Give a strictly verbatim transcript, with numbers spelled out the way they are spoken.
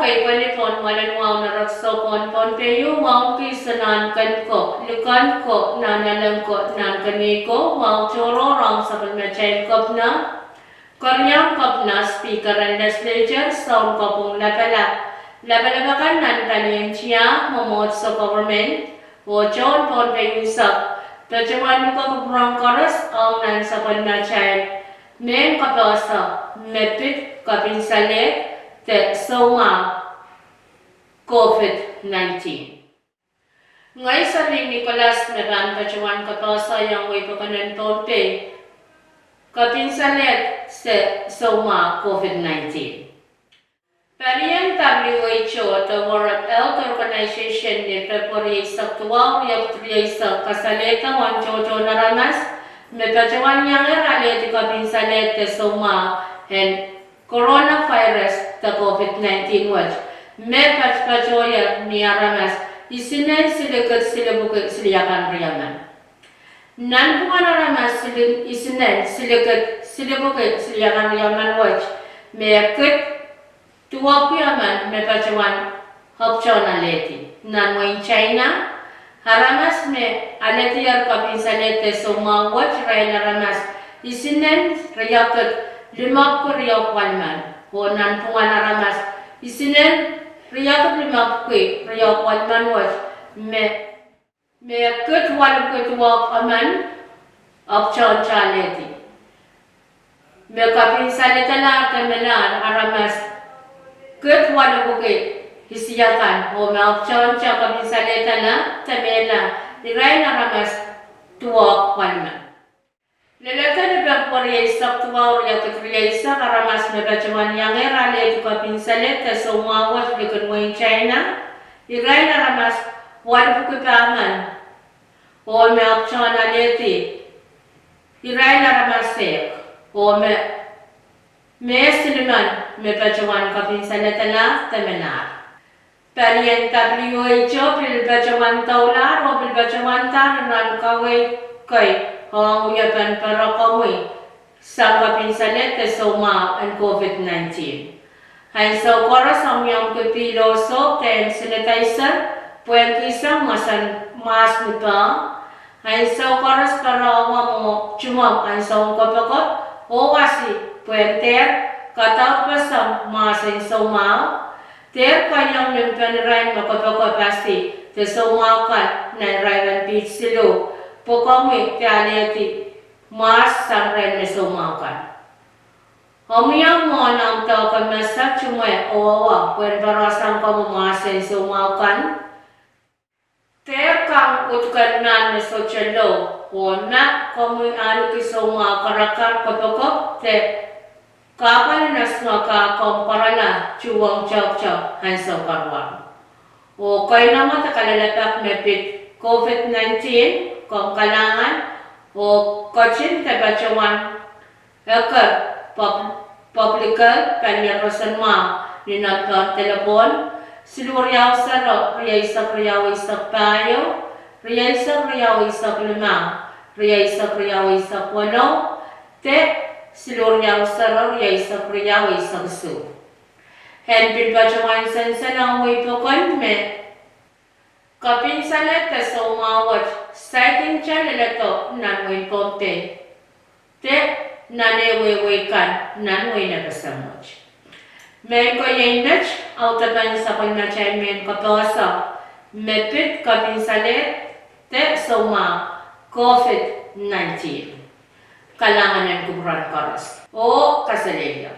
Kei pali pohn mwoalen wahu neresou pohn Pohnpei, wahu kis nan ken ko, likan ko, nan elen ko, nan keniei ko, wahu tohrohr ong sapwellimatail kepina, keriaun kepina, speaker en legislature, sounkopwung lapalap, lapalap akan nan palien tiahk, mwomwohdiso, government, oh tohn Pohnpei unsek, patohwan luke kupwuramwail koaros ong nan sapwellimatail mehn kapehse me pid kapinsalehd de soumwahu COVID nineteen. Ngehi Serlihn Nicholas me pahn patohwan kapehse iong wehi pokon en Pohnpei kapinsalehd se soumwahu COVID nineteen. Palien W H O de World Health Organization ni February eisek duwau, riekid rieisek kasalehda uwen tohtohn aramas me patohwan iangehr alehdi kapinsalehd de soumwahu en coronavirus de COVID nineteen wet, me patopatohier ni aramas isinen silikid silipwuki siliakan riemen. Nanpwungen aramas isinen silikid silipwuki siliakan riemen wet, me kid duwepwiki emen me patohwan apwtehn alehdi. Nan wehin China, aramas me alehdier kapinsalehd de soumwahu wet irail aramas isinen riekid limepwuki riehk welimen, oh nanpwungen aramas isinen riekid limepwuki riehk welimen wet, me me kid waluhpwiki duwehk emen apwtehnte alehdi. Me kapinsaledala de melahr aramas kid waluhpwiki isiakan, oh me apwtehnte kapinsaledala de melahr irail aramas duwehk welimen. Lel eden February eisek duwau, riekid rieisek, aramas me patohwan iangehr alehdi kapinsalehd de soumwahu wet likin wehin China, irail aramas waluhpwuki pahmen, oh me apwtehn alehdi irail aramas ehk, oh me, me silimen me patohwan kapinsaledala de melahr. Palien W H O pil patohwan doulahr oh pil patohwandahr nan kaweid kei ong wiepen pere komwi sang kapinsalehd de soumwahu en COVID nineteen. Ansou koaros omwiomwki pihl oh sohp de hand sanitizer pwehn kihsang mwahs ni peh. Ansou koaros pere mwo, mwomwohdiso, ansoun kopokop oh wasi pwehn dehr kadaudpeseng mwahs en soumwahu. Dehr keiong limpoak en irail me kopokop, wasi de soumwahu kan nan irail en piht siluh, pwe komwi de alehdi mwahs sang irail me soumwahu kan. Omwiomw mwohn omw doke meset, imwe oh owe pwehn pere sang komwi mwahs en soumwahu kan. Dehr kang utuken mahn me sohte lou, oh ma komwi ahneki soumwahu karakar, kopokop de kahpwal en esingek, komw pwarala tuhwong tohkte ansou karuar. Oh keinemwe de kalelapak me pid COVID nineteen, komw kalahngan oh ketin de patohwan eker pub-, public health palien roson mwahu ni nempehn delepwohn, siluh riau sero rieisek riau eisek pahieu, rieisek riau eisek limau, rieisek riau eisek weneu, de siluh riau sero rieisek riau eisek isuh. En pil patohwan sensen ong wehi pokon me kapinsalehd de soumwahu wet saikinte leledo nan wehin Pohnpei de nan ehuehu kan nan wehin FSM wet. Mehn ko iei met audepen sapwellimatail mehn kapehse me pid kapinsalehd de soumwahu COVID nineteen. Kalahngan en kupwuramwail koaros oh kasalehiong.